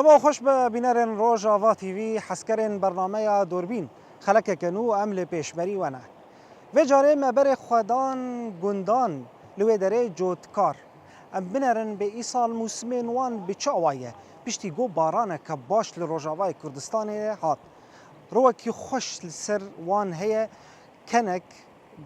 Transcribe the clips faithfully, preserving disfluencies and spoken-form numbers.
Dema xweş be bînerên Rojava T V, hezkerên bernameya Dûrbîn. Xelekeke nû em li pêşberî we ne. Vê carê me berê xwe dan gundan li wê derê cotkar. Em binerin bê îsal mûsimên wan bi çi awayî ye? Piştî ku baraneke baş li Rojavayê Kurdistanê hat. Rowekî xweş li ser wan heye, kenek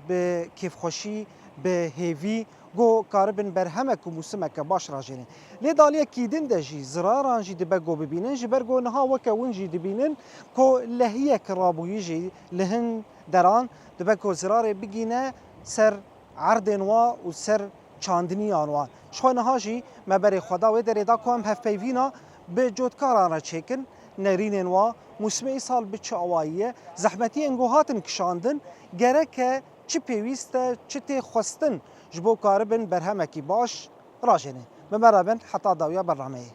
bi kêfxweşî, bi hêvî, ku karibin berhemek û mûsimeke baş rajêne. Lê di aliyekî din de jî ziraran jî dibe ku bibînin, ji ber ku niha weke win jî dibînin ku lehiyek rabûyî jî li hin deran dibe ku zirarê bigîne ser erdên wa û ser çandiniyan wa. Ji xwe niha jî me berê xwe da wê derê da ku em hevpeyvîna bi cotkaran re çêkin, nerînên wa, mûsimê îsal bi çi awayî ye, zehmetiyên ku hatin kişandin, gereke çi pêwîst e, çi tê xwestin ji bo karibin berhemekî baş rajêne. Bi me re bin heta dawiya bernameyê.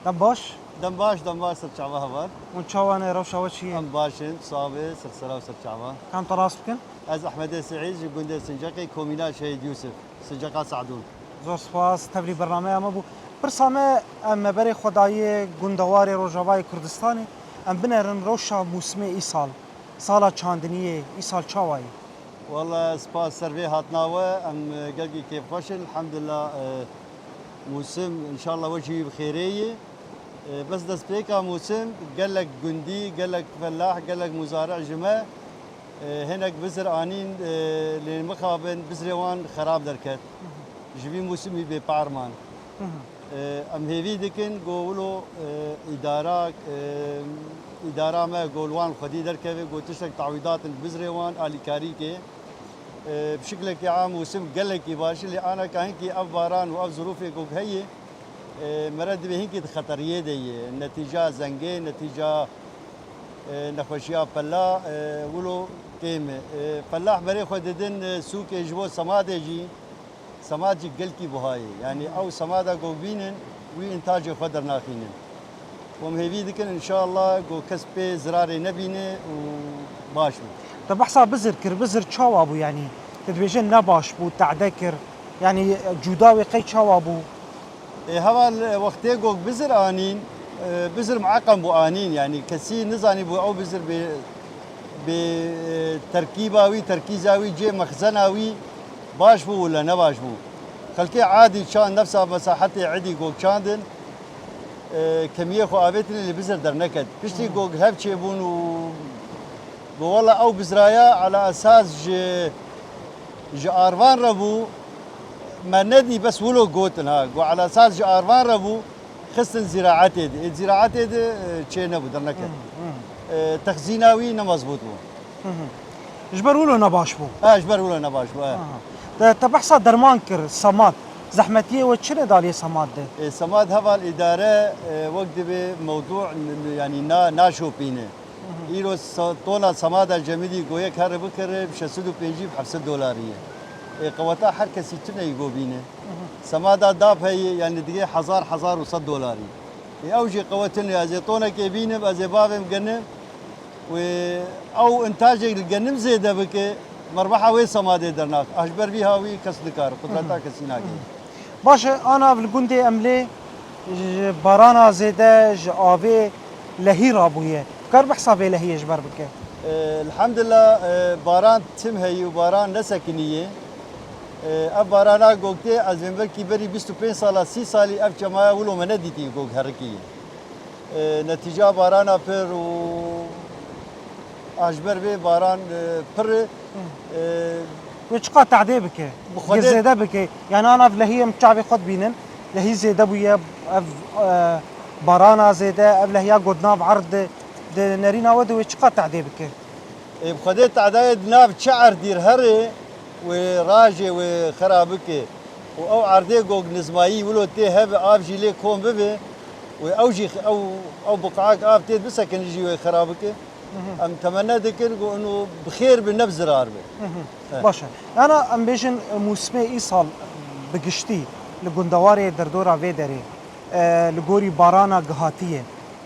Dem baş. Dem baş, dem baş, ser çava heval. Hûn çawa ne, rewşa we çi ye? Em baş in, sax be, ser sera û ser çava. Ka em te nas bikin? Ez Ehmedê Seîd, ji gundê Sincaqê, komîna Şehîd Yûsif, Sincaqa Se'dûn. Zor spas, tevlî bernameya me bû. Pirsa me, em me berê xwe dayê gundewarê Rojavayê Kurdistanê, em binerin rewşa mûsimê îsal. Sala çandiniyê îsal çawa ye? Wele spas ser vê hatina we, em, e, gelkî kêfxweş in, elhamdulillah, e, mûsim, înşallah we jî wî bi xêrê yê. E, bes destpêka mûsim gelek gundî, gelek felah, gelek muzaric ji me, e, hinek bizir anîn, e, lê mixabin bizrê wan xerab derket. Ji vî mûsimî bêpar man. Hı hı. E, em hêvî dikin ku wilo, e, îdara, e, îdara me ku li wan xwedî derkeve, ku tiştek tawîdatin bizrê wan alîkarî ke. E, bi şiklekî am mûsim gelekî baş e, lê anaka hinkî ev baran û ev zirûfê ku heye, e, mere divê hinkî di xeteriyê de ye. Netîca zengê, netîca, e, nexweşiya pela, e, wilo kêm e. E, felah berê xwe didin, e, sûkê ji bo semadê jî. Semad jî gelkî buha ye. Yanî ew semada ku bînin, wî întacê xwe dernaxînin. Û em hêvî dikin, înşallah, ku kes pê zirarê nebîne û baş be. Te behsa bizir kir, bizir çawa bû yanî? Te dibêje ne baş bû, tade kir. Yanî cuda wê qey çawa bû? Ê, heval, e, wextê ku bizir anîn, e, bizir mueqem bû anîn. Yanî kesî nizanî bû ew bizir bê, bê, e, terkîba wî, terkîza wî, cê mexzena wî baş bû wila ne baş bû. Xelkê adî çand nefsa mesahetê edî gok çandin, e, kemiyê xwe avêtine lê bizir derneket. Piştî gok hev çêbûn û got, wela ew bizraya ala esas ji, ji arvan re bû, me nedî bes wilo gotin ha. Got, ala esas ji arvan re bû, xistin zîraetê de. Ê zîraetê de, e, çê nebû, derneket. Hı hı. E, texzîna wî ne mezbût bû. Hı hı. Ji ber wilo nebaş bû? Ha, ji ber wilo nebaş bû, he. Aha. Te, te behsa derman kir, semad. Zehmetiyê we çi ne daliyê semad de? E, semad heval îdare, e, wek divê mewdû n-, n-, yanî na-, naşopîne. Hı hı. Îro sa-, tona semada cemidî go yek here bikire, bi şeş sed û pêncî bi heft sed dolarî ye. E, qeweta her kesî tune yî go bîne. Semada dap heye, yanî digê hezar, hezar û sed dolarî. Ê ew jî qewetine, ez ê tonekê bînim, ez ê bavêm genim. Wê ew intacê li genim zêde bike, merbeha wê semadê dernax. A ji ber vî hawî kes nikare, qudreta kesî nake. Baş e, ana li gundê em lê ji barana zêde, ji avê lehî rabûye. Dikar behsa vê lehiyê ji ber bike? E, elhamdulillah, e, baran tim heyî û baran nesekiniye. E, ev barana goktê, ez ê belkî berî bîst û pênc sala, sî salî ev çemaya wilo me nedîtî gok herikî. E, netîca barana pir û a ji ber vê baran, e, pir e. Wê çiqa tadê bike? Bi xwedê zêde bike. Yani ana ev lehiyê em çavê xwe dibînin. Lehî zêde bûye ev, e, Barana zêde, ev lehiya got nav erd di, di nerîna we de wê çiqas tehdê bike? Ê, bi Xwedê tehdayê di nav çi erdî re here, wê rajê, wê xera bike. Û ew erdê gog nizmayî wilo tê hebe, av jî lê kom bibe, wê ew jî, ew, ew buqaek av tê bisekine jî wê xera bike. Mhm. Em temenne dikin ku ino bi xêr be, ne bi zirar be. Mhm. Eh. Baş e. Yana em bêjin, e, mûsimê îsal bi giştî li gundewarê derdora vê derê, e, li gorî barana gihatî ye.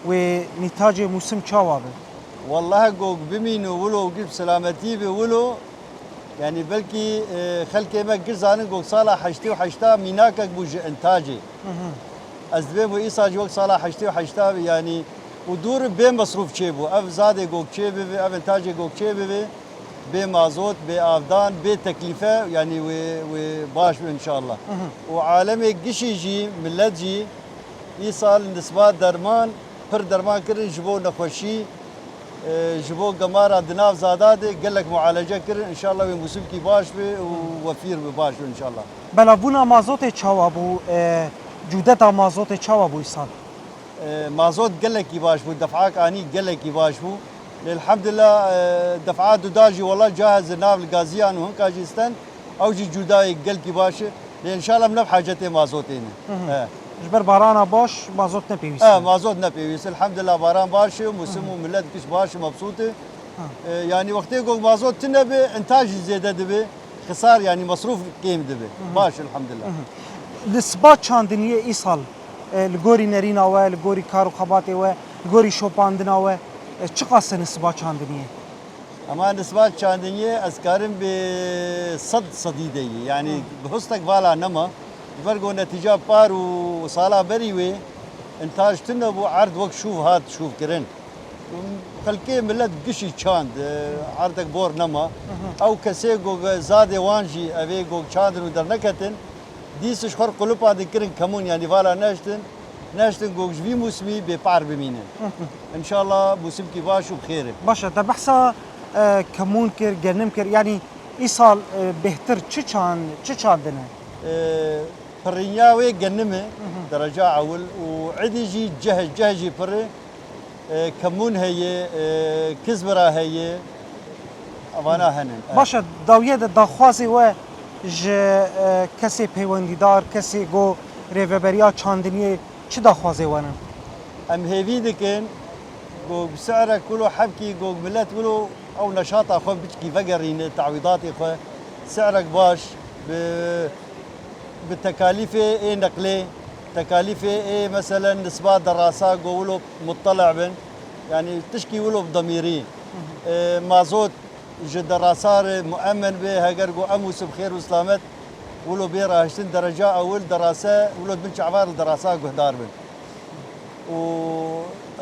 Wê nîtacê mûsim çawa be? Wallahî gog bimîne wilo, gog bi selametî be wilo. Yanî belkî, e, xelkê me giş zanin gog sala heştê û heşta mînakek bû ji intacê. Mhm. Ez dibêm wê îsal jî wek sala heştê û heşta be, yanî û dûr bê mesrûf çêbû. Ev zadê gog çêbibe, ev intacê gog çêbibe, bê mazot, bê avdan, bê teklîfe, yanî wê, wê baş be înşallah. Mhm. Û alemê gişî jî, millet jî îsal nisba derman, pir derman kirin ji bo nexweşî, e, ji bo gemara di nav zada de gelek mualece kirin. Înşallah wê mûsimkî baş be û wefîr be, baş be înşallah. Belavbûna mazotê çawa bû? E, cûdeta mazotê çawa bû îsal? E, mazot gelekî baş bû, def'ak anî gelekî baş bû. Lê elhamdulillah, e, def'a duda jî wela cahizî nav li gaziyan û hinka jî stend. Ew jî cûdayê gelkî baş e. Lê înşallah em ne bi hacetê mazotê ne. Hı hı. He. Ji ber barana baş mazot ne pêwîst e. He, mazot ne pêwîst. Elhamdulillah baran baş e, mûsim û millet giş baş e, mebsût e. Ha. E, yanî wextê ku mazot tune be, intaj jî zêde dibe. Xisar, yanî mesrûf kêm dibe. Hı hı. Baş, elhamdulillah. Hı hı. Li siba çandiniyê îsal, e, li gorî nerîna we, li gorî kar û xebatê we, li gorî şopandina we, e, çiqas e li siba çandiniyê? Ema nisba çandiniyê ez karim bi sed sedî de yî. Yanî bi hustek vala nema. Ji ber ku netîca par û sala berî wê intaj tune bû, erd wek şûv hat şûvkirin. Xelkê millet gişî çand, erdek bor nema. Ew kesê ku zadê wan jî evê ku çandin û derneketin, dîs ji xwe qulupa dikirin kemûn, yanî vala neştin. Neştin gog ji vî mûsimî bêpar bimînin. Înşallah mûsimkî baş û bi xêr e. Baş e, te behsa, e, kemûn kir, genim kir. Yanî îsal, e, bêhtir çi çan-, çi çandine? E, pirînya wê genim e, dereca ewil û êdî jî ceh, ceh jî pir e. E, kemûn heye, e, kizbira heye. Evana hene. Baş e, dawiyê de daxwazê we ji, e, kesê peywendîdar, kesê ku rêveberiya çandiniyê çi daxwazê we ne? Em hêvî dikin ku bi si'rek wilo hebkî ku milet wilo ew neşata xwe biçkî vegerîne, tawîdatê xwe, si'rek baş, bi, bi tekalîfê ê neqlê, tekalîfê ê meselen nisba derasa ku wilo muttele bin, yanî tişkî wilo bi demîrî. E, mazot ji derasa re muemen be, heger ku em wisa bi xêr û silamet wilo bê rahiştin dereca ewil derase, wilo di bin çavar li derasa guhdar bin. Û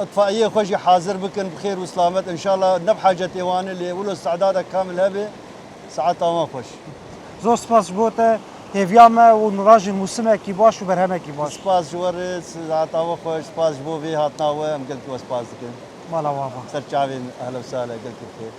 îtfaiyê xwe jî hazir bikin bi xêr û silamet. Înşallah ne bi hacetê wan e, lê wilo istidadek kamil hebe, saeta wan xweş. Zor spas ji bo te, hêviya me û nûra jî mûsimekî baş û berhemekî baş. Spas ji we re, saeta we xweş, spas ji bo vê hatina we, em gelkî we spas dikin. Mala we ava. Ser çavên, ehla û sahla, gelkî bi xêr.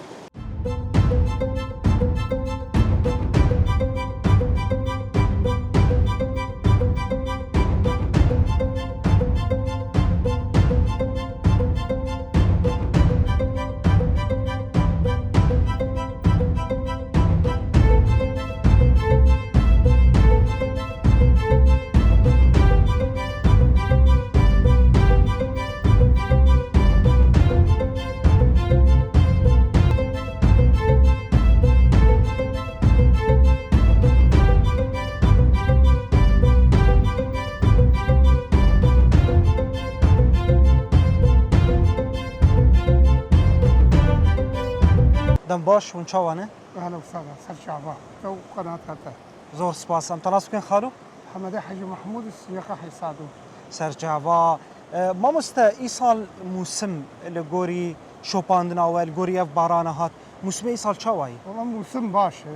Dem baş, hûn çawa ne? Ehla û sahla, ser çava. Ew qenata te. Zor spas. Em te nas bikin xalo? Hemedê Hecî Mehmûd, Sînyeqa Heysadû. Ser çava. E, mamoste, îsal mûsim li gorî şopandina we, li gorî ev barana hat. Mûsimê îsal çawa ye? Wala mûsim baş e.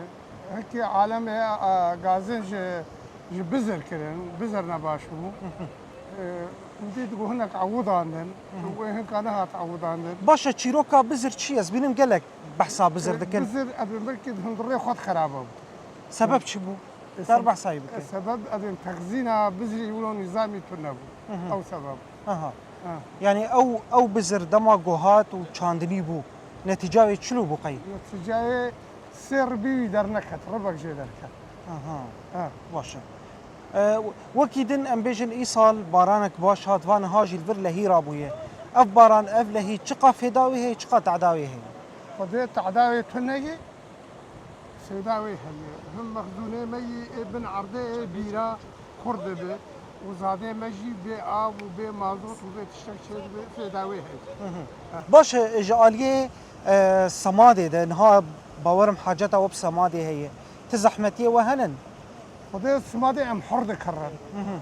Hekî alemê, e, gazin ji, ji bizir kirin, bizir ne baş bû. E, dî digo hinek ewidandin, wê hinka nehat ewidandin. Baş e, çîroka bizir çi ye? Ez bînim gelek behsa bizir dikin. Bizir, ez ê belkî di hundirê xwe de xerab bû. Sebeb çi bû? E, Der sebe-, behsa wî bike. E, sebeb, ez ê texzîna bizirî wilo nîzamî tune bû. Hı hı. Ew sebeb. Aha. Ha. Yani ew, ew bizir dema ku hat û çandinî bû, netîca wê çilo bû qey? Netîcayê sê ribî wî derneket, ribek jê derket. Aha. Ha. Baş e. E, wekî din em bêjin îsal baranek baş hat, va niha jî li vir lehî rabûye. Ev baran, ev lehî çiqa fêda wê heye, çiqa teda wê heye? Xwedê teda wê tune ye. Sêda wê heye. Him mexzûnê me yî ê bin erdê ê bîra kûr dibe û zadê me jî bê av û bê mazot û bê tiştek çêdibe, sêda wê heye. Hı hı. Baş e, ji aliyê, e, semadê de niha bawerim haceta we bi semadê heye. Ti zehmetiyê we hene? Xwedê semadê em hur dikirin. Hı hı.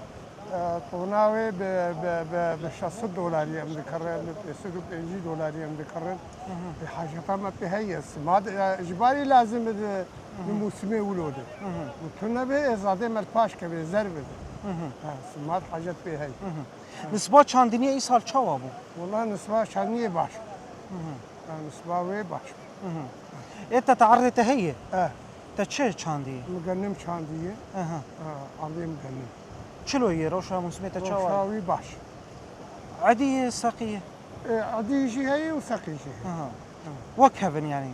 E, tona wê bi, bi, bi, bi şeş sed dolarî em dikirin, bi pênc sed û pêncî dolarî em dikirin. Hı hı. Ê, haceta me pê heye. Simad, e, ji barî lazim e di, di mûsimê wilo de. Hı hı. Û tu nebe, ê, zadê me li paş keve, zer bibe. Hı hı. Ha, simad hacet pê heye. Hı hı. Nisba çandiniyê îsal çawa bû? Wela nisba çandiniyê baş. Hı hı. Ha, nisba wê baş. Hı hı. Ê, te te erdê te heye? E. Te çi çandiye? Min genim çandiye. Aha. Ha, erdê min genim. Çilo ye, rewşa mûsimê te çawa ye? Rewşa wî baş. Edî ye, seqî ye? E, edî jî heye û seqî jî heye. Aha. Ha. Wek hev in yani?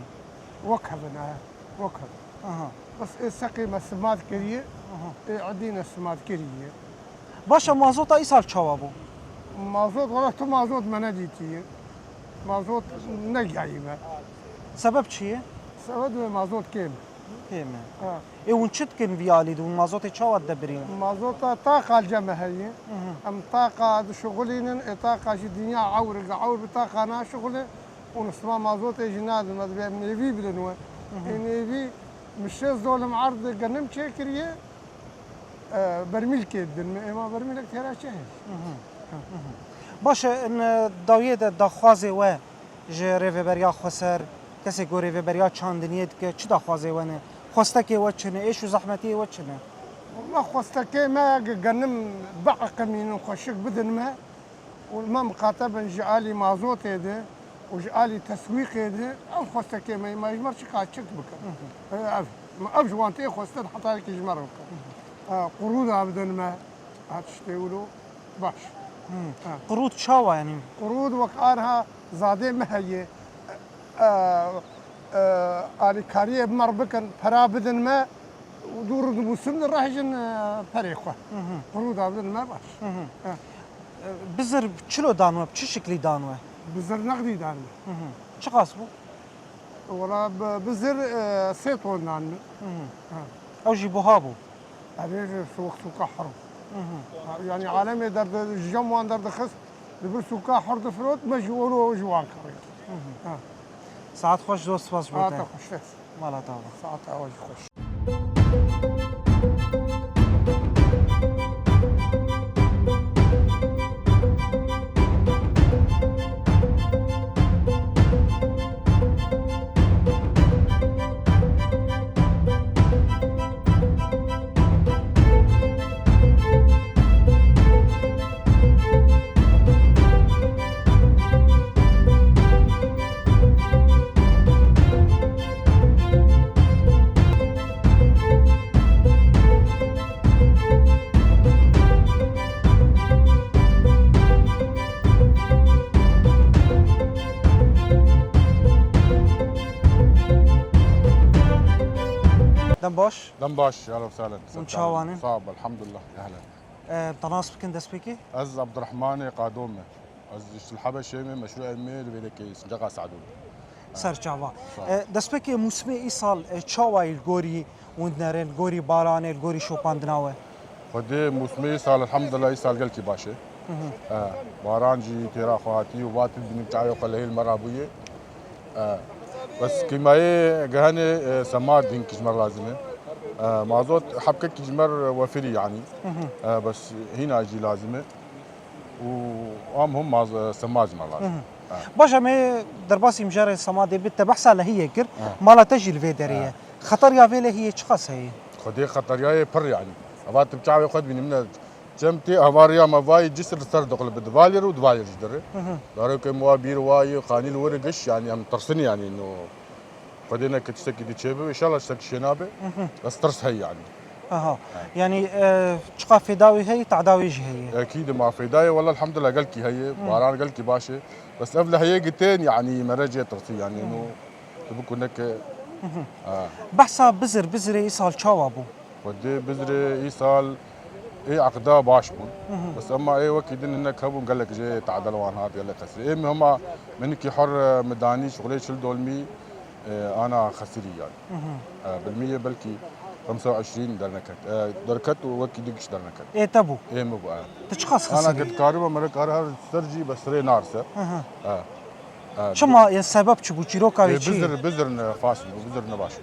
Wek hev in, e. Wek hev in. Aha. Bes ê seqî me simad kiriye, aha, ê edî ne simad kiriye. Baş e, mazota îsal çawa bû? Mazot, wela tu mazot me nedîtiye. Mazot negihayî me. Sebeb çi ye? Sebeb me mazot kêm e. Kêm e. Ha. Ê, hûn çi dikin vî alî de? Hûn mazotê çawa didebirînin? Mazota taqa li cem me heye. Hı hı. Em taqa dişixulînin, ê taqa jî dinya ewr e, ewr bi taqa naşixule. Û nisba mazotê jî nadin me, divê em nêvî bidin we. Hı hı. Ê nêvî min şêst dolim erd genim çêkiriye, e, bermîlkê didin me. Ê ma bermîlek têra çi heye? Hı hı. Ha. Hı hı. Baş e, in, e, dawiyê de daxwazê we ji Rêveberiya Xweser, kesê ku rêveberiya çandiniyê dike, çi daxwazê we ne? Xwestekê we çi ne? Êş û zehmetiyê we çi ne? Wela xwestekê me ge-, genim biqemînin, xweşik bidin me. Û me miqate bin ji alî mazotê de û ji alî teswîqê de, ev xwestekê me, me ji me re çi qas çi bikin. Hı hı. Ev, ev ji wan tê xwestin heta yekî ji me re bikin. Hı hı. E, qurûda bidin me, ha tiştê wilo baş. Hı. Ha. Qurûd çawa yani? Qurûd wek arha zadê me heye. E, e, alîkariyê bi me re bikin, pera bidin me, û dû rûdimûsim direhijin, e, perê xwe. Hı hı. Qurûda bidin me baş. Hı hı. E. E, bizir çilo dan we, bi çi şiklî dan we? Bizir nexdî dan me. Hı hı. Çiqas bû? Wela bi-, bizir, e, sê ton dan me. Hı hı. Ha. Ew jî buha bû? Erê, ji wek sûka hur. Hı hı. Ha, yanî alemê derde, ji cem wan derdixist, li vir sûka hur difirot, me ji wilo ji wan kirî. Hı hı. Ha. Saet xweş dost, spas ji bo te. Saeta xweş. Mala te ava. Saeta we jî xweş. Dem baş. Dem baş, ehlen we sehlen. Hûn çawa ne? Sağ ol, elhamdulillah, ehlen. E, te nas bikin destpêkê? Ez Abdurrahmanê Qado me. Ez ji Habeşê me, meşrûê me li vê dekê Sincaqa Se'dû. Ser çava. Sağ ol. E, destpêkê mûsimê îsal, e, çawa ye li gorî winderin, li gorî baranê, li gorî şopandina we? Xwedê mûsimê îsal, elhamdulillah, îsal gelkî baş e. Hı hı. E, baran jî têra xwe hatî û vatil bînim çavê xwe lehê li me rabûye. E, bes qîmayê gehenê, e, semad hinkî ji me lazim e. E, mazot hebkekî ji me wefirî yanî. Hı hı. E, bes hîna jî lazim e. Û am hûn maz-, semad ji me lazim. Hı hı. E. Baş e, em ê derbasî mijarê semadê bit, te behsa lehiyê kir. E. Mala te jî li vê derê ye. E. Xeteriya vê lehiyê çiqas heye? Xwedê xeteriyayê pir yanî. Eva tu bi çavê xwe dibînî, min e Çem tê hevariya me vayî cisir li ser diqilibe, divalêre û divalêre ji derê. Hı hı. Darokê me wa bîr wayî, qanî li wir giş, yanî em tirsin yanî no. Xwedê neke tiştekî di çêbibe, înşallah tiştekî çênabe. Hı hı. Bes tirs heye yanî. Aha. Ha. Yanî, e, çiqa fêda wî heye, tada wî jî heye. Ekîd ma fêda ye, wela elhamdulillah gelkî heye, Hı. baran gelkî baş e. Bes ev lehiyê gitên, yanî mere jê tirsî, yanî Hı. no tu bikû neke. Hı hı. Ha. Behsa bizir, bizirê îsal çawa bû? Xwedê bizirê îsal ê eqda baş bûn. Hı hı. Bes ema ê wekî din hinek hebûn, gelek jê tadel wan hat, gelek xesirî. Ê min hema minikî her, e, midanî şixulê çil dolmî, e, ana xesirî yan. Hı hı. E, bilmî yê belkî xemsa û eşrîn derneket. E, derket û wekî din giş derneket. Ê te bû? Ê min bû, e. Tu çiqas Ana xesirî? Ke dikariba mere kar her ser jî bes rê narse. Hı hı. E, e, Çima, ya sebeb çi bû? Çîroka wê Ê, çi ye? Bizir, bizir ne fas bû, bizir ne baş bû.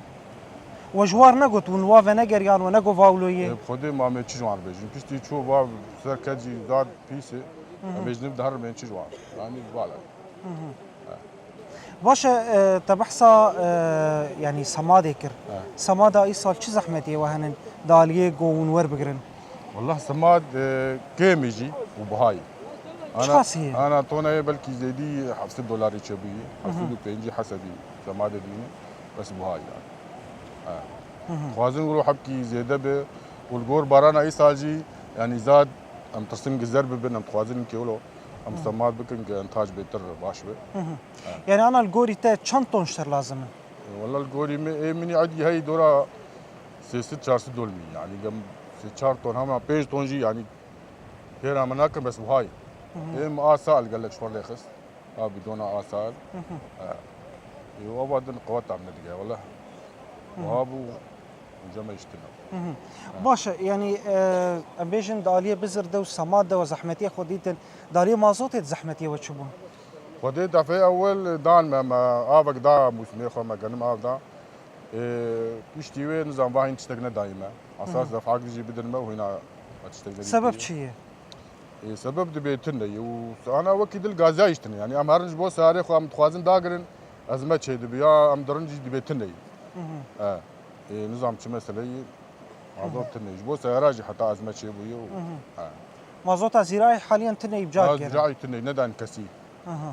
We ji war negot, hûn wa venegeriyan, we negot vawloyê? Ê, bi Xwedê ma me çi ji wan bêjin. Piştî çû va ser ket jî zad pîs e. Hı hı. Em bêjin bi diherin bên çi ji wan. Yanî vala. Hı hı. He. Baş e, e, te behsa, e, yanî semadê kir. He. Semada îsal çi zehmetiyê we henin di aliyê ku hûn werbigirin? Wallah semad, e, kêm e jî û biha ye. Ana, Çiqas heye? Ana toneyê belkî zêdî heft sed dolarî çêbûyî. Hı hı. Heft sed û pêncî hesebî semadê dimîne. Bes buha ye yani. Ha. Hı hı. Dixwazin wilo hebkî zêde be û li gor barana îsal jî, yanî zad em tirsin gizer bibin, em dixwazin ke wilo em Hı. semat bikin ke intac bêtir baş be. Hı hı. Ha. Yanî ana li gorî te çend ton ji te re lazim in? E, wela li gorî me, ê min î edî hey dora sê sed çar sed dolmî, yanî gem sê çar ton hema pênc ton jî, yanî hêra me nakin, bes buha ye. Hı hı. Ê min a sal gelek ji xwe lê xist. A bidona a sal. Hı hı. Ha. Ê, ava din qeweta min nedige, wele. Hı hı. Buha bû, cem me ji tine. Hı hı. Ha. Baş e, yanî, e, em bêjin di aliyê bizir de û semad de we zehmetiyê xwe dîtin, di aliyê mazotê de zehmetiyê we çi bûn? Xwedê defê ewil dan me, me avek da mûsimê xwe, me genim av da. Ê, piştî wê nizam vahîn tiştek nedayî me. Esas Hı. defak jî bidin me û hîna tiştek nedî. Sebeb çi ye? Ê, sebeb dibê tune ye û ana wekî dil gaziyayî ji tune. Yanî em herin ji bo seyarê xwe em dixwazin dagirin, ez me çê dibi ya em dirin jî dibê tune ye. Hı hı. E, ê, nizam çi mesele ye, Hı hı. mazot tune ye. Ji bo seyara jî heta ez me çê bûye û, Hı hı. e. Mazota zîrayê haliyen tune ye bi car Ha, kirin. zîrayê tune ye, nedan kesî. Aha. Ha.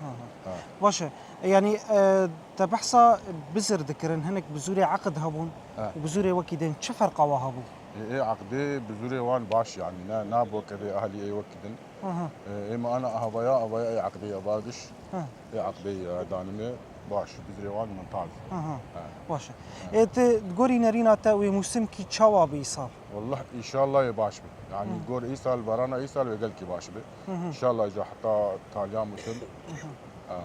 Aha. Ha. Baş e. Yanî, e, te behsa bizir dikirin, hinek bizûrê eqid hebûn Ha. û bizûrê wekî din çi ferqa wa hebû? Ê, ê eqdê bizûrê wan baş yanî, ne, nabo kedê ahlî ê wekî din. Aha. Ê, ê me ana avaya, avaya ê eqdê ya bagiş. Ha. Ê eqdê ya danime baş, bizûrê wan mumtaz. Aha. Ha. Baş e. Ha. Ê, tu di gorî nerîna te wê mûsimkî çawa bî îsal? Wallah, înşallah yê baş be. Yanî Hı. gor îsal, barana îsal wê gelkî baş be. Hı hı. Înşallah jî heta taliya mûsim. Hı hı. Ha.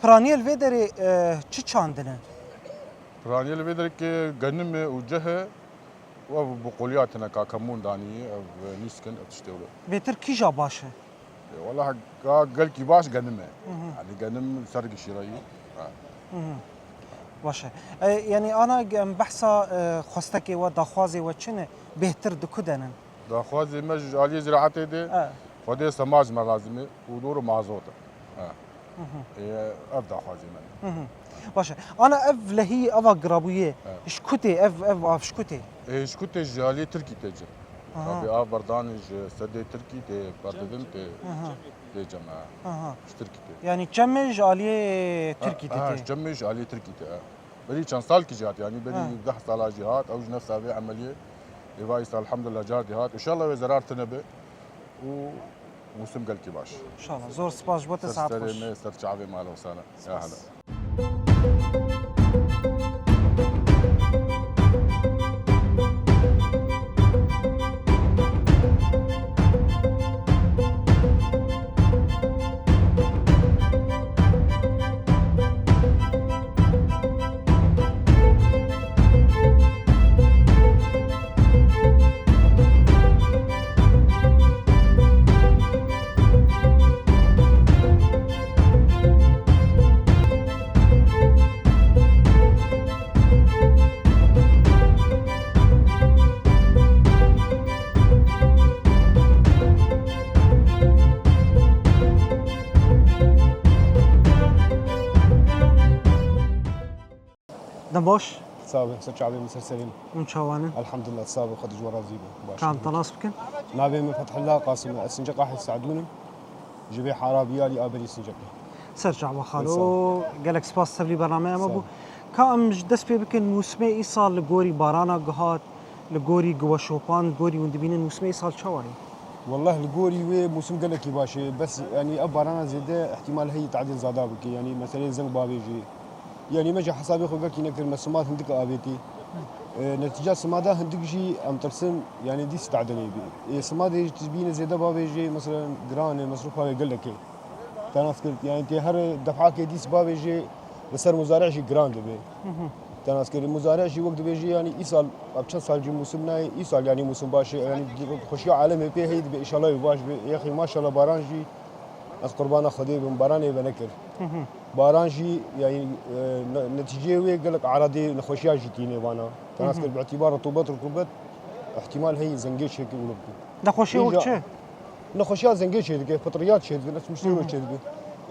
Piraniyê li vê derê, e, çi çandine? Piraniyê li vê derê ke genim e û cih e û ev buquliyatine ka kemûn danî, ev nîskin, ev tiştê wilo. Bêtir kîja baş e? E, wela ga gelkî baş genim e. Hı hı. Yanî genim ser gişî re yî. Ha. Hı hı. Baş e. E, yanî ana em behsa, e, xwestekê we, daxwazê we çi ne? Bêhtir di ku de nin? Daxwazê me ji aliyê ziraetê de E. Xwedê semaj me lazim e û dor û mazot e. E. Hı hı. E, ev daxwazê me ne. Hı hı. Baş e. Ana ev lehî eva girabûyê E. ji ku tê, ev, ev av ji ku tê? E, ji ku tê ji aliyê Tirkî tê cem. Aha. Tabi av berdanê ji sedê Tirkî tê berdidin tê Aha. tê cem, ha. Aha. Ji Tirkî tê. Yanî çemê ji aliyê Tirkî tê Ha, tê? Çemê ji aliyê Tirkî tê, ha. Berî çend salkî jî hat, yanî berî Ha. deh sala jî hat, ew ji nefsa vê emeliyê. Êva îsa elhamdulillah cardî hat. Înşallah wê zerar tune be û mûsim gelkî baş. Înşallah. Zor spas ji bo te, Ser saet serê xweş. me, ser çavê me, ahlen we sahlen. Ya Spas. hele. Dem baş. Sağ ol, ser çavê min, ser serê min. Hûn çawan in? Elhamdulillah, sağ ol, Xwedê ji we razî be. Baş Ka em in. Telas bikin? Navê min Fethullah Qasim e, ez Sincaqahê Se'dûn im. Ji vê hara biyalî a berî Sincaqê. Ser çava xalo, Sağ ol. gelek spas tevlî bernameya me Sağ bû. ol. Ka em ji dest pê bikin, mûsimê îsal li gorî barana gihat, Li gorî giweşopan, li gorî hûn dibînin mûsimê îsal çawa ye? Wallah li gorî wê mûsim gelekî baş e. Bes yanî ev barana zêde ihtimal heye tadên zada bike. Yanî meselê zeng bavêjê. Yanî me jî hesabê xwe gelkî nekir, me simad hindik avêtî. E, netîca simada hindik jî em tirsin yanî dîs tadê neybi. E, simadê jî tu bîne zêde bavêjê, meselen giran e, mesrûfa wê gelek e. Te nas kir, yanî tê her defakê dîs bavêjê, li ser muzari'ê jî giran dibe. Te nas kir, muzari'ê jî wek dibêjî, yanî îsal, ev çend sal jî mûsim nayê, îsal yanî mûsim baş e, yanî xweşiya alemê pê heye dibe, înşallah wê baş be. Yexî maşallah baran jî, ez qurbana Xwedê bim, baranê venekir. Baran jî, yanî, e, ne-, netîceyê wê gelek eradê nexweşiya jî tîne vana. Te nas kir, bi îtîbar retûbet, rutûbet, ihtimal heye zengê çêke û Nexweşiya wek çi? Nexweşiya zengê çêdike, fitriyat çêdibin, ez tiştê wê çêdibin.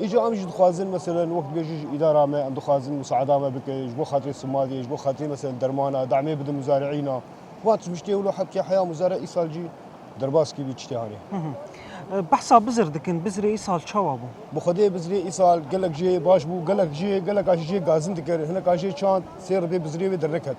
Îca em jî dixwazin, meselen, wek dibêjin ji îdara me, em dixwazin musaada me bike, ji bo xatirê simadê, ji bo xatirê, meselen, dermana, damê bidin muzari'îna. Wan tiştê wilo hepkê heya muzare îsal jî derbas kibî tiştê hanê. E, behsa bizir dikin, bizirê îsal çawa bû? Bi xwedê bizirê îsal gelek jê baş bû, gelek jê, geleka jê gazin dikir, hineka jê çand, sê ribê bizirê wê derneket.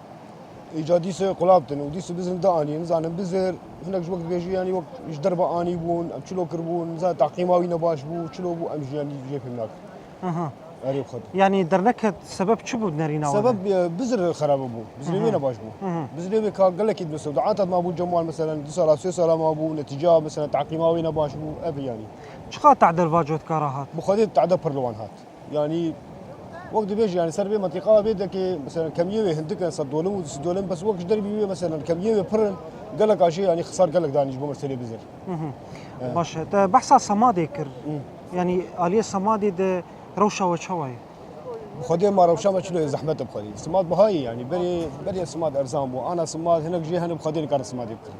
Îca dîsê qulab din û dîsê bizin da anî, nizanim bizir, hinek ji wek dibêjî, yanî wek ji derve anî bûn, em çilo kiribûn, nizanim taqîma wî ne baş bû, çilo bû, em jî yanî jê fêm nakin. Aha. Erê xwe de. Yanî derneket sebeb çi bû nerîna we de? Sebeb, e, bizir xerabe bû, bizirê wê ne baş bû. Bizirê wê ka gelekî dibe sewda. Anta ma bû cem wan, meselen, du sala, sê sala ma bû, netîca, meselen, taqîma wê ne baş bû, ev e yanî. Çiqa tadel va cotkara hat? Bi xwedê tade pir li wan hat. Yanî wek dibêjî, yanî ser vê mentiqa vê dekê, mesela, kemiyê wê hindik in, sed dolim û du sed dolim, bes wek ji dervî wê, mesela, kemiyê wê pir in, gelek aşê, yanî xisar gelek danî ji bo meselê bizir. Hı hı. Evet. Baş e. Te behsa semadê kir. Hı. Yanî aliyê semadê de rewşa we çawa ye? Bi xwedê ma rewşa me çilo ye, zehmet e bi xwedê. Simad biha ye, yanî berê, berê simad erzan bû. Ana simad, hinek jê hene bi xwedê nikarin simadê bikirin.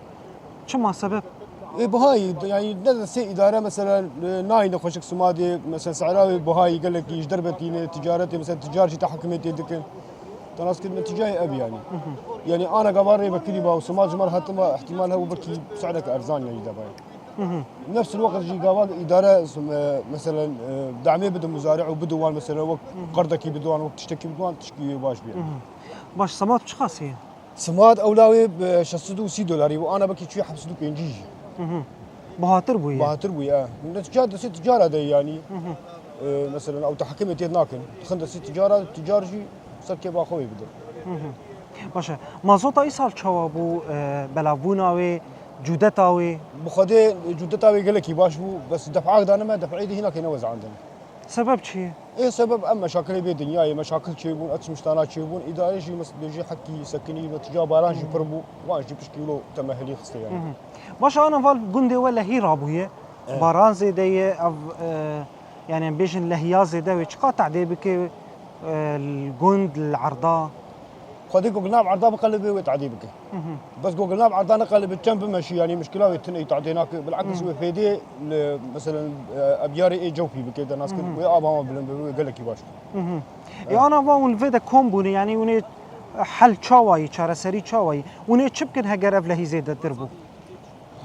Çima sebeb? E, bihayî, yanî ne destê îdare, mesela, e, nayîne xweşik simadê, mesela, sehra wê bihayî gelekî ji derve tîne, ticaretê, mesela, ticar jî tehekimê tê dikin. Te nas kir netîcayê ev yanî. Yanî ana gava rê vekirî ba û simad ji me re hatin ba, ihtimal hebû belkî sehnek erzan yanî de baye. Nefs il waqt jî gava îdare, e, mesela, e, damê bidin muzari'î û bidin wan, mesela, wek qerdekî bidin wan, wek tiştekî bidin wan, tişkî wê baş bî. Baş, simad çiqas heye? Simad ewla wê bi şeş sed û sî dolarî bû, ana belkî çûye heft sed û pêncî jî. Hı hı. Bihatir bûye. Bihatir bûye, e. Netîca destê ticara de yanî. Hı hı. E, mesela ew tehekimê tê nakin. Dixin destê ticara, ticar jî ser kêfa xwe wê bide. Hı hı. Baş e. Mazota îsal çawa bû, e, belavbûna wê, cûdeta wê? Bi xwedê cûdeta wê gelekî baş bû, bes def'ak danime, def'ê de hîna kêne wezandin. Sebeb çi ye? Ê sebeb em meşakilê vê dinyayê, meşakil çêbûn, ev çi miştana çêbûn, îdare jî mes-, bêjî hekî sekinî, netîca baran jî pir bû, wan jî pişkî wilo temehilî xiste yanî. Hı hı. Baş e, ana val gundê we lehî rabûye, baran zêde ye, ev, e, yanî em bêjin lehiya zêde wê çiqa tadê bike, e, li gund, li erda? Xwedê ku nav erda biqelibe wê tadê bike. Hı hı. Bes ku nav erda neqelibe, çend bimeşî, yanî mişkila wê tune tadê nake. Bil'eks wê fêdê li, meselen, e, ebyarê ê cewfî bike, te nas kir, wê ava wan bilind bibe, wê gelekî baş. Hı hı. E, ana va hûn li vê de kom bûne, yanî hûn ê hel çawa yî, çareserî çawa yî? Hûn ê çi bikin heger ev lehî zêdetir bû?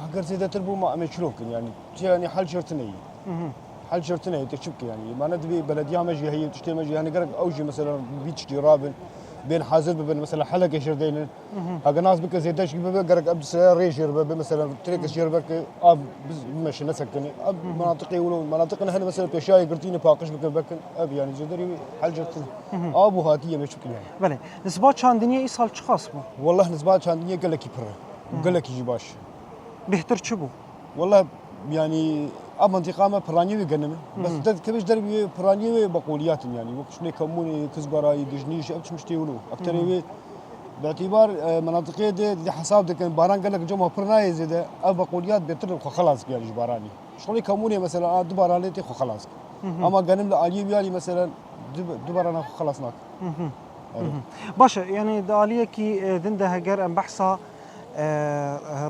Heger zêdetir bû ma em ê çilo bikin, yanî. Çi, yanî hel jêr tune yî. Hı hı. Hel jêr tune yî, te çi bike yanî? Ma ne divê belediya me jî heye, tiştê me jî, yanî gerek ew jî, mesela, vî tiştî rabin, bên hazir bibin, mesela, heleke jêr deynin. Hı hı. Heke nas bike zêde jî bibe, gerek ev sere rê jêr bibe, mesela, tirêke jêr bike, av biz-, bimeşe, nesekine. Ev menatiqê wilo, menatiqin hene, mesela, pêşayê girtîne paqij bikin, vekin, ev, yanî, zêderî hel jêr tune. Hı hı. Av û hatiye me çi bikin yanî? Belê. Nisba çandiniyê îsal çiqas bû? Wallah, nisba çandiniyê gelekî pir e. Hı hı. Gelekî jî baş. Bêhtir çi bû? Wela, yanî, ev mintîqa me piraniyê wê genim e. Bes, hı hı, dest kevê ji dervî wê piraniyê wê beqoliyat in, yanî, wek şûnê Kemûnê, Kizbarayî, Dijnîş, ev çi miştê wilo. Ekterê, hı hı, wê, bi îtîbar, e, menatiqê de, di hesab dikin, baran gelek cema pir nayê zêde, ev beqoliyat bêtir xwe xelas bike, yanî, ji baranî. Şûnê Kemûnê, mesela, a du baranê tê xwe xelas. Hı hı. Ama genim li aliyê wî alî, mesela, du, du barana xwe xelas nake. Hı hı. Evet. Hı hı. Baş e, yanî, di aliyekî, e, din de heger em behsa, e,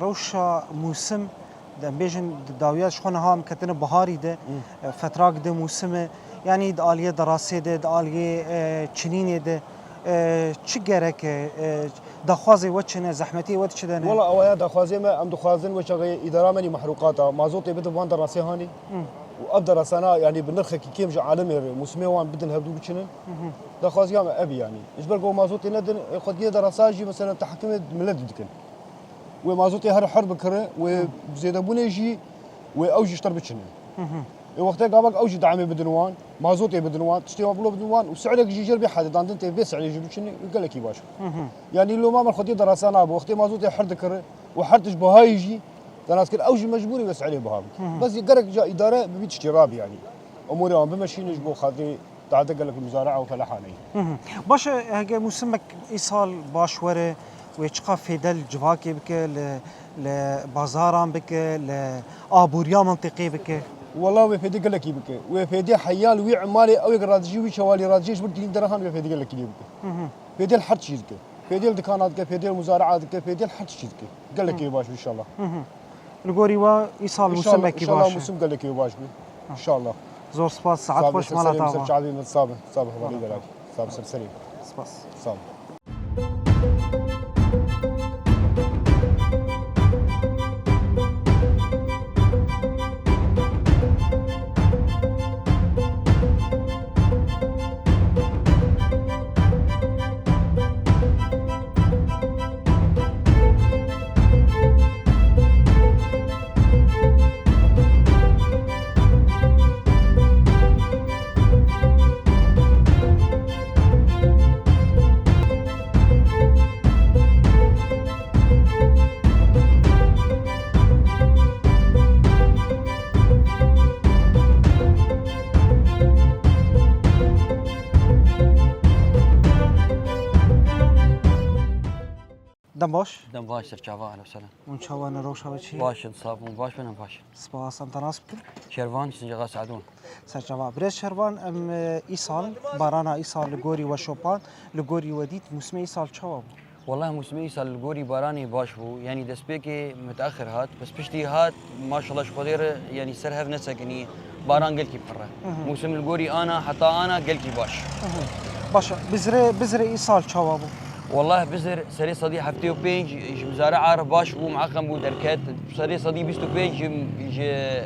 rewşa mûsim, em bêjin, di dawiya ji xwe niha em ketine biharî de, hı, e, fetrak de mûsim e, yanî di aliyê derasê de, di aliyê, e, çinînê de, e, çi gerek e, e, daxwazê we çi ne, zehmetiyê we çi de ne? Wela, awaya daxwazê me, em dixwazin wê çaxê îdara me nî mehrûqata mazotê bidin van derasê hanê. Hı. Û ev derasana, yanî, bi nirxekî kêm ji alemê re mûsimê wan bidin hevdû biçinin. Hı hı. Daxwaziya me ev e, yanî. Ji ber ku mazotê nedin, e, xwediyê derasa jî, mesela, tehekimê milet dikin. Wê mazotê her her bikire, wê zêdebûnê jî, wê ew jî ji ter biçine. Ê wextê gavak ew jî deamê bidin wan, mazotê bidin wan, tiştê wan bilo bidin wan û si'rek jî jêr bê hedê dandin tê vê si'rê jî biçine û gelekî baş. Yanî loma me xwediyê derasa nabe, wextê mazotê her dikire û her tişt bihayî jî, denaskir ew jî mecbûr e wê si'rê biha bike. Bes gerek ca îdare bi vî tiştê rabî yanî. Emûrê wan bimeşîne ji bo xatirê Dade gelek muzara'a û felaha neyê. Baş e, hege mûsimek îsal baş were, wê çiqa fêde li civakê bike, li, li bazaran bike, li aboriya mintîqê bike? Wela wê fêdê gelekî bike. Wê fêdê heya li wî emalê ew ê radijî wî çewalî radijî ji vir kilîn derehan wê fêdê gelekî lê bike. Fêdê li her çî dike. Fêdê li dikana dike, fêdê li muzara'a dike, fêdê li her çî dike. Gelekî baş bû inşallah. Li gorî we îsal mûsimekî baş e. Mûsim gelekî baş bû. Înşallah. Zor spas, saet xweş, mala te ava. Ser çavê min, sabe, sabe, hevalî delal. Sabe, ser serê. Spas. Sağ ol. Dem baş. Dem baş, ser çava, ehlen we sehlen. Hûn çawa ne, rewşa we çi ye? Baş in, saf in, baş in, em baş in. Spas, em te nas bikin. Şervan, Sincaxa Se'dûn. Ser çava. Birêz Şervan, em, e, îsal, barana îsal li gorî we şopan, li gorî we dît, mûsimê îsal çawa bû? Welleh mûsimê îsal li gorî baranê baş bû. Yanî destpêkê miteexir hat, bes piştî hat, maşallah ji Xwedê re, yanî ser hev nesekinî. Baran gelkî pir e. Mûsim li gorî ana, heta ana gelkî baş. Baş e. Bizrê, bizrê îsal çawa bû? Welleh bizir serê sedî heftê û pênc ji mizare arif baş bû, miqem bû derket. Serê sedî bîst û pênc ji, ji,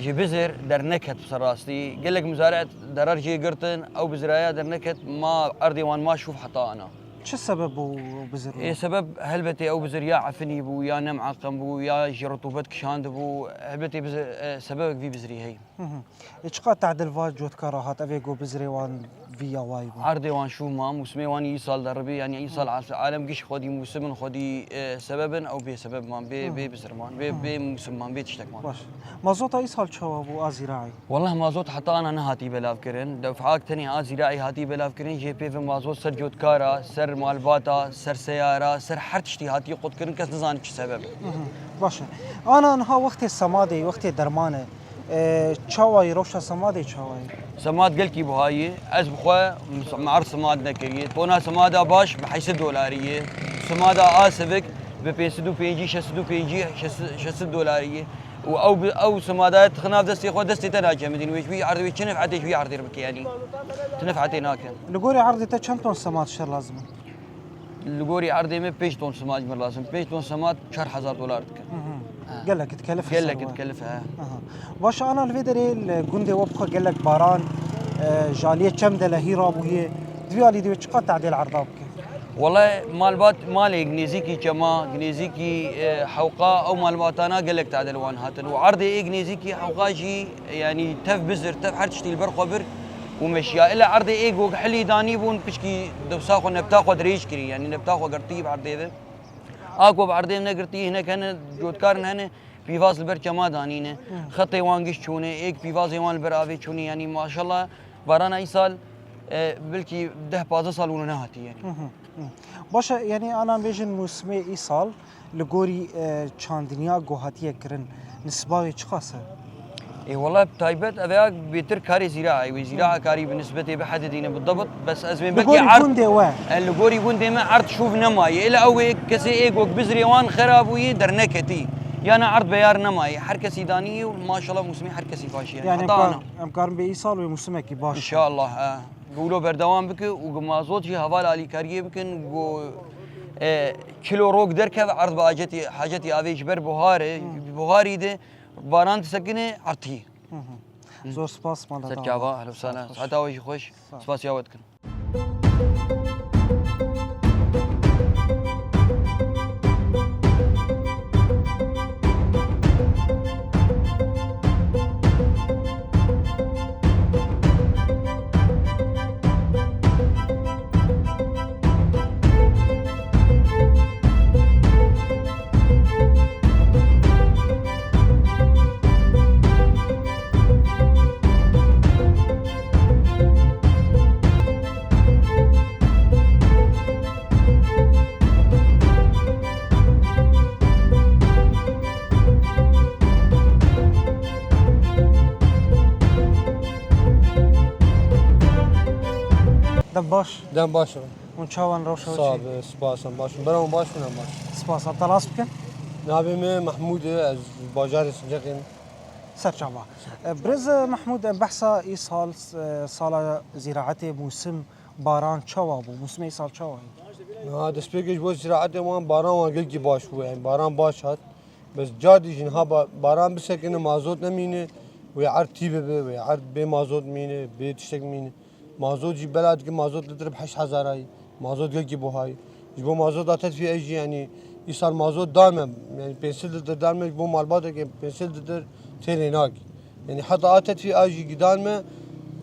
ji bizir derneket bi ser rastî. Gelek mizare derar jê girtin, ew biziraya derneket, ma erdê wan ma şûf heta ana. Çi sebeb bû bizir? Ê sebeb helbetê ew bizir ya efinî bû, ya ne miqem bû, ya jî rutubet kişandibû. Helbetê bizir, e, sebebek vî bizirî heye. Ê çiqas tedil va cotkara hat, evê ku bizirê wan vî yawayî bû? Erdê wan şû ma, mûsimê wan îsal deribî, yanî îsal alem giş xwedî mûsim in, xwedî, e, sebeb in, ew bê sebeb man, bê, bê bizir man, bê, bê mûsim man, bê tiştek man. Baş. Mazota îsal çawa bû a zîraî? Welleh mazot heta ana nehatî belavkirin. Def'ak tenê a zîraî hatî belavkirin, jê pê ve mazot ser cotkara, ser malbata, ser seyara, ser her tiştî hatî qutkirin, kes nizane çi sebeb e. Baş e. Ana niha wextê semadê, wextê derman e. E, çawa ye, rewşa semadê çawa ye? Semad gelkî buha ye. Ez bi xwe, me erd semad nekiriye. Tona semada baş bi heyşt sed dolarî ye. Semada a sivik bi pênc sed û pêncî, şeş sed û pêncî, şeş sed dolarî ye. Û ew bi, ew semada tixin nav destê xwe, destê te nacemidîn. Wê ji wî erdê, wê çi nef'etê ji wî erdê re bike yanî? Ti nef'etê nake. Li gorî erdê te çend ton semad şer lazim e? Li gorî erdê me pênc ton semad ji me lazim. Pênc ton semad çar hezar dolar dike. Gelek dikelif e. Gelek dikelif e. Baş e, ana li vê derê li gundê we bixwe gelek baran, e, ji aliyê çem de lehî rabûye. Di vî alî de wê çiqas tedê li erda bike? Wele malbat, malê nêzîkî çema, nêzîkî, e, hewqa ew malbatana gelek tedê li wan hatin. Û erdê ê nêzîkî hewqa jî, yanî tev bizir, tev her tiştî li ber xwe bir. Û meşiya. Îla erdê ê gog hilî danî bûn, pişkî dewsa xwe, nebta xwe dirêj kirî, yanî nebta xwe girtî bi erdê ve. A ku bi erdê negirtî, hinek hene, cotkarin hene, pîvaz li ber çema danîne. Xetê wan giş çûne, êk pîvazê wan li ber avê çûne, yanî maşallah, barana îsal, e, belkî deh pazdeh sal wilo nehatî, yanî. Baş e, yanî ana bêjin mûsimê îsal, li gorî, e, çandiniya ku hatiye kirin, nisba wê çiqas e? Ê, wela bi taybet ev ya bêtir karê zîraê wê. Zîraa karî bi nisbetê bi hedê dîne bi debit, bes ez wê Li belkî gorî erd, gundê we? E, li gorî gundê me erd şûv nemaye. Êla ew ê kesê ê gok bizirê wan xera bûyî derneketî. Yana erd beyar nemaye. Her kesî danî û maşallah mûsimê her kesî baş e. Yani Heta em ana. Em karin bê îsal wê mûsimekî baş. Înşallah, e. Wilo berdewam bike û ku mazot jî heval alîkariyê bikin, ku, e, kilo rok derkeve, erd bi hacetî, hacetî avê ji ber buharê, Hmm. bi buharî de baran disekine, erd tî. Hı hı. Hı. Zor spas, mala Ser te çava, ava. Ehlen we sehlen. Spas, xweş. Seheta we jî xweş. Sağ ol. Spasiya we dikin. Dem baş. Dem baş e. Hûn çawan rewşa wê Sağ çi? Be, spas, em baş in. Bera wan baş in, em baş. Spas, em te nas bikin? Navê min Mehmûd e, ez ji bajarê Sincexê me. Serçava. E, Birêz Mehmûd, em behsa îsal, e, sala zîraetê, mûsim, baran çawa bû? Mûsimê îsal çawa ye? Niha destpêkê ji bo zîraetê wan baran wan gelkî baş bû. Yani baran baş hat. Bes cardî jî niha ba-, baran bisekine mazot nemîne. Wê erd tî bibe, wê erd bê mazot mîne, bê tiştek mîne. Mazot jî bela dike, mazot litir bi heşt hezara ye. Mazot gelkî buha ye. Ji bo mazota tetvî ez jî, yanî îsal mazot dan me, yanî pênc sed litir dan me, ji bo malbateke pênc sed litir têrê nake. Yanî heta a tetvî a jî gidan me,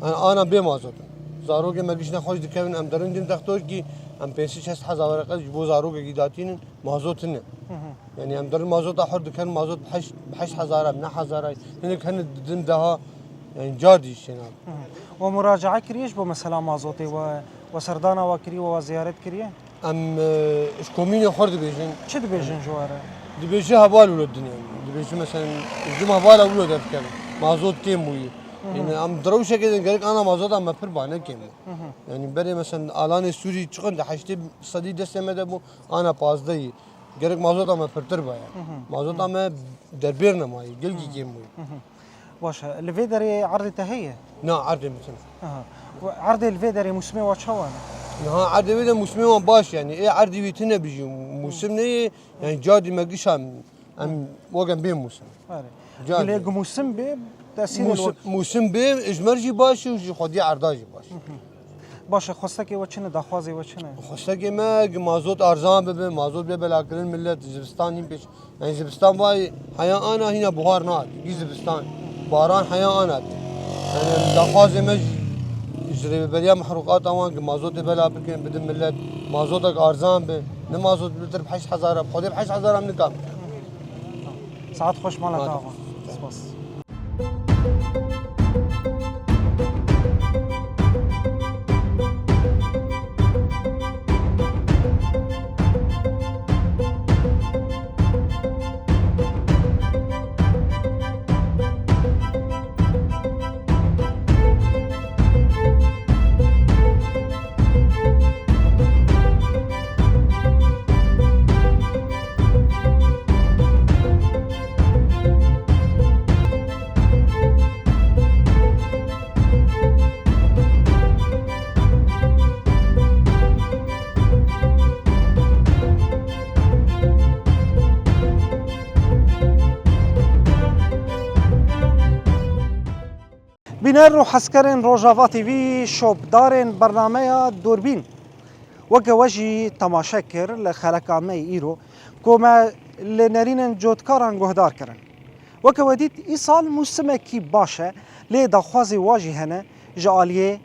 yani ana bê mazot in. Zarokê me giş nexweş dikevin, em derin din textoşkî, em pênc sed şeş sed hezar wereqe ji bo zarokekî datînin, mazot hine. Hı hı. Yani em derin mazota hor dikin, mazot bi heşt, bi heşt hezara, bi neh hezara, hinek hene didin daha, yani cardî jî çênabe. Hı hı. We muracae kiriye ji bo mesela mazotê we, we serdana we kiriye, we, we ziyaret kiriye? Em, e, ji komînê xwe dibêjin. Çi dibêjin ji we re? Dibêje heval wilo din yani. Dibêje mesela ji me hevala wilo derdikevin. Mazot kêm bûye. Hı hı. Yani em di rewşekê de gerek ana mazota me pir bane kêm bû. Hı hı. Yani berê mesela alanê Sûrî çiqin de heştê sedî destê me de bû, ana pazdehî. Gerek mazota me pirtir baya. Hı hı. Mazota Hı. me derbêr nemayî, gelkî Hı. kêm bûyî. Hı hı. Baş e, li vê derê erdê te heye? Na, erdê min tune. Aha. We erdê li vê derê mûsimê we çawa ne? Niha erdê wê de mûsimê wan baş yani. Ê erdî wî tune bijî. Mûsim neyê, yani cardî me gişa em wegen bê mûsim. Erê. Cardî. Lê ku mûsim bê, tesîrê Mûsim, li mûsim bê, ji me jî baş û ji xwedî erda jî baş. Hı hı. Baş e, xwestekê we çi ne, daxwazê we çi ne? Xwestekê me, ki mazot arzan bibe, mazot bê belakirin, millet zivistan hîn pêş. Yani zivistan vay heya ana hîna buhar nat, ki zivistan. Baran heya anat. Yani daxwazê me ji, ji rêveberiya mehruqata wan ki mazotê bela bikin, bidin millet, mazotek arzan be, ne mazot litir bi heşt hezar, bi xwedê bi heşt hezar em nikam. Saet xweş, mala te ava. Spas. Bîner û hezkerên Rojava T V, şopdarên bernameya Dûrbîn. Weke we jî temaşe kir li xeleka me yê îro, ku me li nerînên cotkaran guhdar kirin. Weke we dît, îsal mûsimekî baş e, lê daxwazê wa jî hene ji aliyê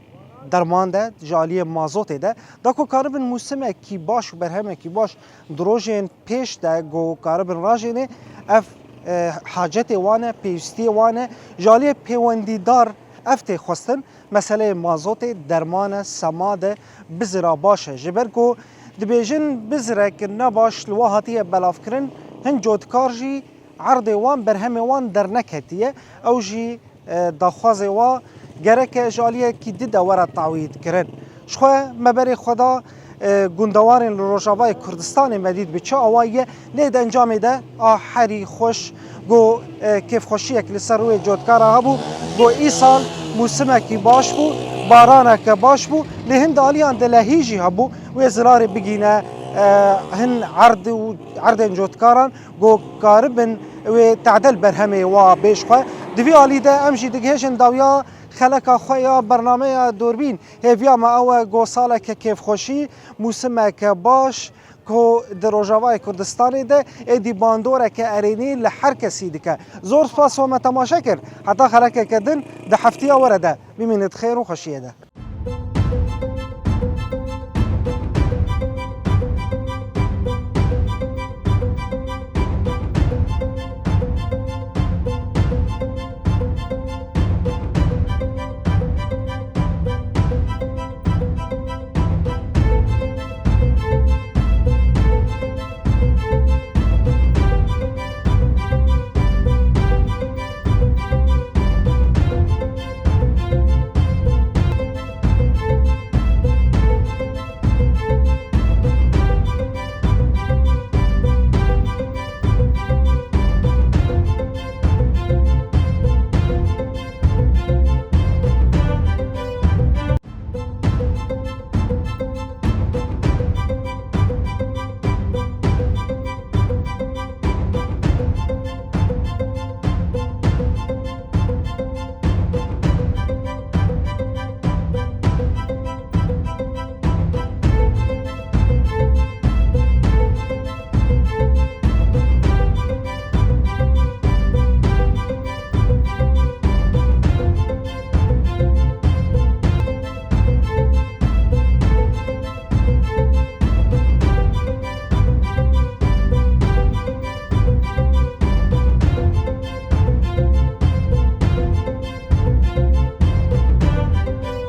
derman de, ji aliyê mazotê de, da ku karibin mûsimekî baş û berhemekî baş di rojên pêş de ku karibin rajênê, ev, e, hacetê wan e, pêwîstiyê wan e. Ji aliyê pêwendîdar ev tê xwestin, meseleyê mazotê, derman e, semad e, bizira baş e. Ji ber ku dibêjin bizirek ne baş li wa hatiye belavkirin, hin cotkar jî erdê wan, berhemê wan derneketiye. Ew jî e, daxwazê wa gereke ji aliyekî di de were tawîdkirin. Ji xwe me berê xwe da, e, gundewarên li Rojavayê Kurdistanê me dît bi çi awayî ye, lê di encamê de a herî xweş, ku, e, kêfxweşiyek li ser rûyê cotkara hebû, ku îsal mûsimekî baş bû, baraneke baş bû, lê hin di aliyan de lehî jî hebû, wê zirarê bigîne, e, hin erd û erdên cotkaran, ku karibin wê tadel berhemê wa bê ji xwe. Di vî alî de em jî digihêjin dawiya xeleka xwe ya bernameya Dûrbîn. Hêviya me ew e ku saleke kêfxweşî, mûsimeke baş ku di Rojavayê Kurdistanê de êdî bandoreke erênî li her kesî dike. Zor spas we me temaşe kir. Heta xelekeke din di heftiya were de. Bimînit xêr û xweşiyê de.